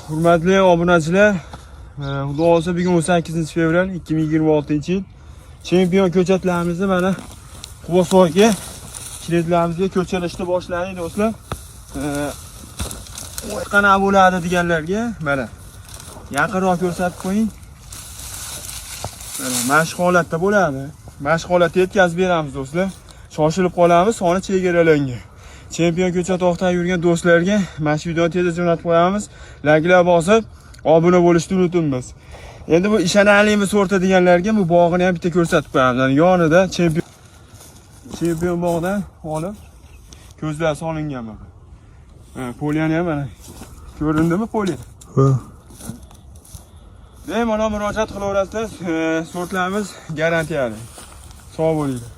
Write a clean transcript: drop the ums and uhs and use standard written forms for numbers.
Hurmatli obunachilar, xudo xohlasa bugun 18 fevral 2026-yil chempion ko'chatlarimizni mana Quvasoyga kiretlarimizga ko'chirishni boshladik, do'stlar. Qanaqa bo'ladi deganlarga mana yaqinroq ko'rsatib qo'ying. Mana shu holatda bo'ladi. Mana shu holatda yetkazib beramiz, do'stlar. Shoshilib qolamiz, soni chegaralangan. Chempion ko'chat oqtarib yurgan do'stlarga mana shu videoni tezda jo'natib qo'yamiz. Layklar bosib, obuna bo'lishni unutmaymiz. Endi bu ishonarlimi sorti deganlarga bu bog'ini ham bitta ko'rsatib qo'yamiz. Yani yonida chempion bog'dan olib ko'zlar solingan mana. Ha, поля ni ham mana ko'rindimi поля? Ha. Bemalol murojaat qilaverasizlar. Sortlarimiz garantiyali. Sog' bo'linglar.